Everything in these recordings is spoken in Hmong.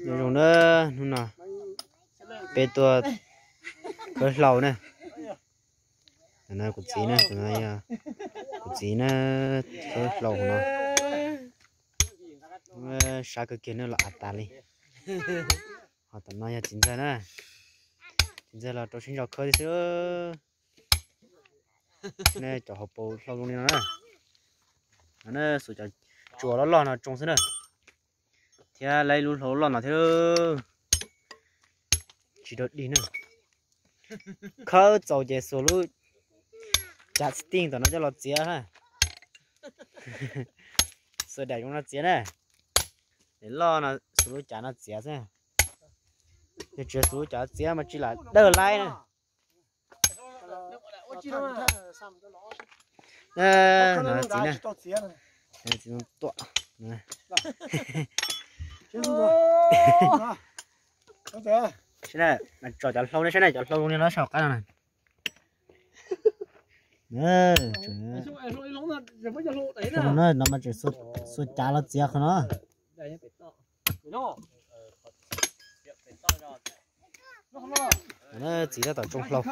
Nyob zoo na, hnub no peb tuaj khawb hlau na. Tus no kuv txiv na, tus no yog kuv txiv na, khawb hlau no. Sab kawg kiag na, los av tas li. Ho tom no yog txiv ntxawg na, txiv ntxawg los rau siab ntso khawb thiab xwb. Nej cov hauv paus hlau zoo li no na, no na, xuas cov tsuas loj loj no tsoo xwb na, thiab lawv lub hlau loj no thiab, tsis dog dig na. Khawb txaus ces xuas lub cav xib tij tom no coj los txiav na, xuas daim zoo no txiav na, daim loj no xuas lub cav no txiav xwb. Yog tsis xuas lub cav txiav mas tsis lam dawj laib na. No txiv na, txiv tuam. Saib na, tso cov hlau na, saib na, cov hlau zoo li no saum qab no na. No mas tseem xuas cav los txiav qhov no. Txiv tab tom tsoo hlau.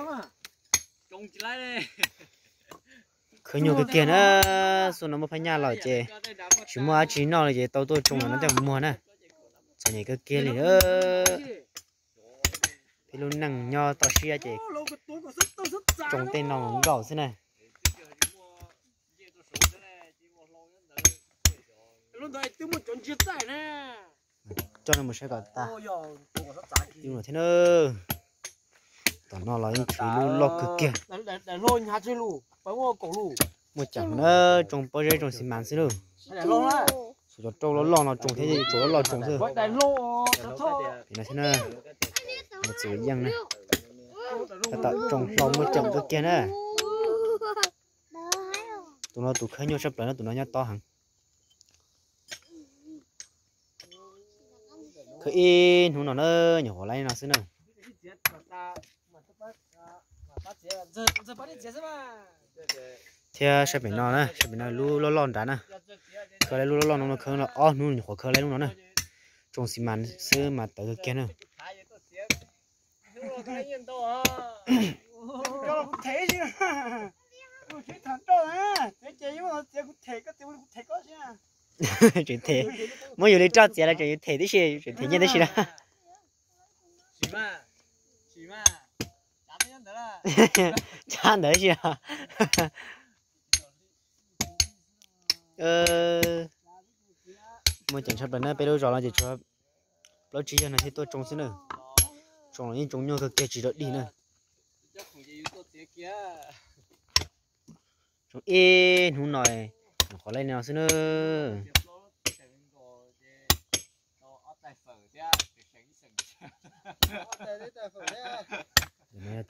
Khwv nyuaj kawg kiag na, xub no muaj phab nyaj los ces tsis muaj dab tsi noj li ces tau tuaj tsoo los no coj mus muag na. Txom nyem kawg kiag li. Peb lub neej nyob toj siab ces tsoo tej no nkaus xwb na. Coj nej mus saib kom tag. Thiab na, tom no los yeej tshuav lub loj kawg kiag. Muaj ceem na, tsoo pob zeb tsoo xi mas xwb lauj. Xuas cov rau loj loj no tsoo thiab, tsuas loj loj tsoo xwb. Pem no thiab na, txiv yeej na, tab tom tsoo hlau muaj ceem kawg kiag na. Tus no tus khawb nyuaj tshaj plaws na, tus no nyob tob heev. Khawb ib hnub no na, nyuam qhuav laib no xwb na. Thiab saib pem no na, saib pem no lub loj loj nrad na. Khawb laib lub loj loj no, khawb ob hnub nyuam qhuav khawb laib lub no na. Tsoo xi mas xwb mas tawv kawg kiag na. Tseem them, muab yus li roj txiav los tseem yus them tib si, tseem them nyiaj tib si na. Tshab ntawd tib si. Muaj ceem tshaj plaws na, peb lub zos no ces tshuav plaub tsib yawg no thiaj tuaj tsoo xwb na. Tsoo los yeej tsoo nyuaj kawg kiag tsis dog dig na. Tsoo ib hnub no, nyuam qhuav laib no xwb na.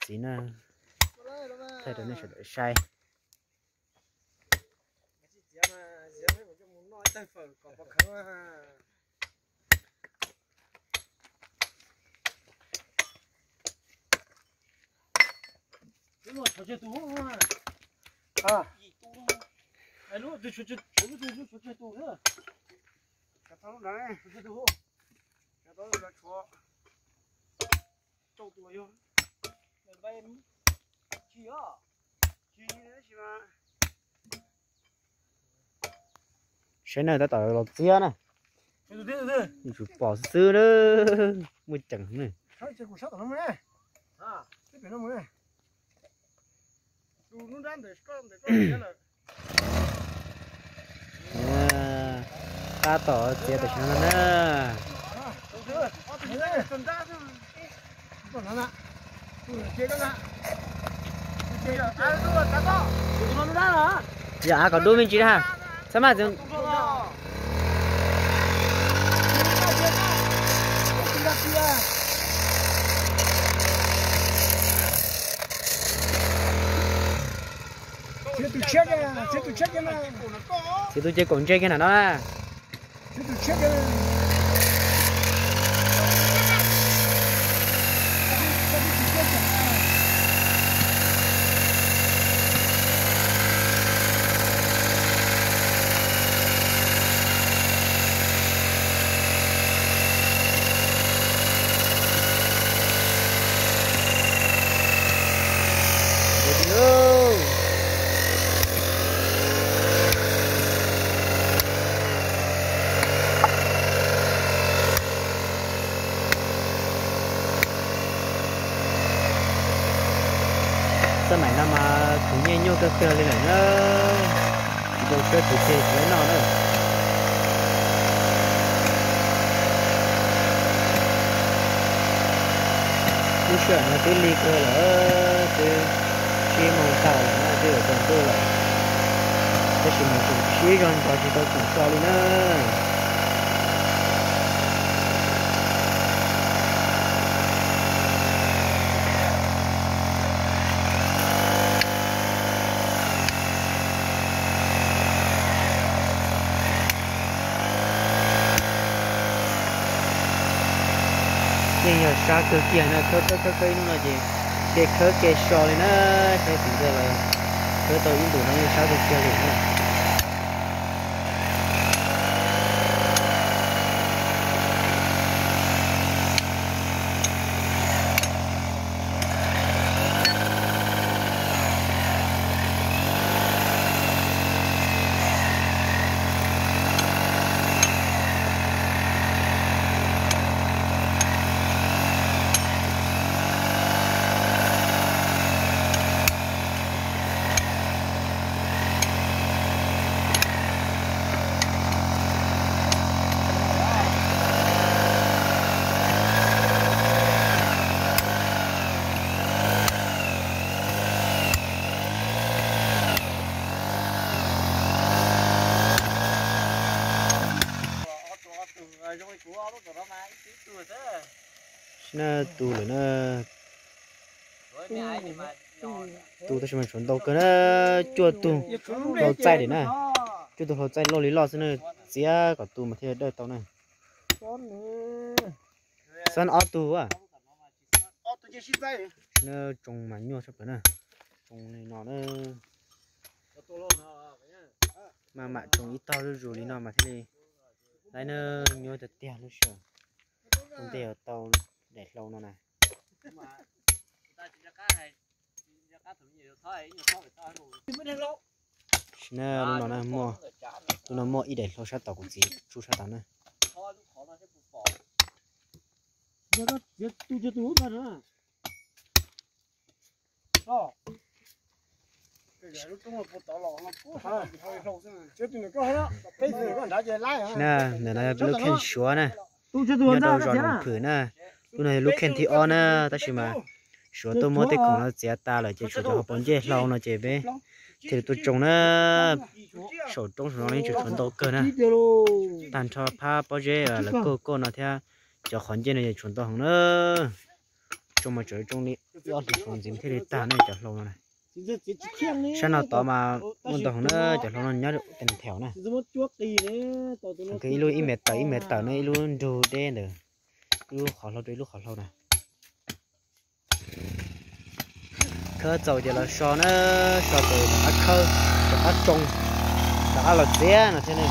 Txiv na, thaij rau nej sawv daws saib. Saib na, tab tom los txiav na. Yuav tsum pom xwb na. Muaj ceem na. Tab tom txiav tam sim no na. Yog av kom dub me ntsis na. Txhob maj. Txiav tus ce kaum ntse kiag na no na. No mas khwv nyiaj nyuaj kawg kiag li lawm na, tsis tau siab khwv kiag tsis noj na. Lub sij hawm no twb lig kawg lawm, twb tsib moos tag lawm na, twb yuav tsaus ntuj lawm, tab sis mas tseem siv zog ntxov tsis tau tsoom so li na. Yeej yog sab kawg kiag na, khawb khawb khawb ib hnub no ces kev khawb kev so li na, saib tus ntej los khawb tau ib ntus no yeej sab kawg kiag li na. Na, tu lawm na. Tu tab sis mas tshuav ntau kawg na, cuaj tug hlau txaij lawm na. Cuaj tug hlau txaij loj li loj xwb na, txiav kom tu mas thiaj dawj tau na. Xab ob tug a. Na, tsoo mas nyuaj tshaj plaws na. Tsoo li no na. Maj mam tsoo ib tog zuj zus li no mas thiaj li laiv na, nyuaj tiag tiag lub sij hawm. Ua ntej tau daim hlau no na. Sim na, lub no na muaj, lub no muaj ib daim hlau sab tom kuv txiv tsuj sab tod na. Na, ntawm no yog peb lub kheej Suav na, nyob rau zos Noom Phwm na. Lub no yog lub kheej thib ob na, tab sis mas Suav tuaj muab tej khoom no txiav tas lawm ces tshuav cov hauv paus ncej hlau no ces peb thiaj li tuaj tsoo na. Saum roob saum no yeej tseem tshuav ntau kawg na. Tag nrho phab pob zeb lawv kauj kauj no thiab cov qhov ncej no yeej tshuav ntau heev na. Tsoo mas tseem tsoo li ib ob hlis saud ntxiv thiaj li tag ne cov hlau no na. Sab no tod mas muaj ntau heev na, cov hlau no nyob tes ntheos na. Ib lub ib mev tawm ib mev tawm ne, ib lub nrug deb ntawd, ib lub qhov hlau rau ib lub qhov hlau na. Khawb txaus ces los so na, so ces rov qab khawb, rov qab tsoo, rov qab los txiav no thiab ne.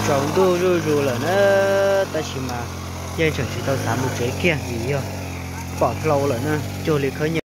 Tsaus ntuj zuj zus lawm na, tab sis mas yeej tseem tsis tau xav mus tsev kiag vim yog pom hlau lawm na, cuag li khawb nyiaj.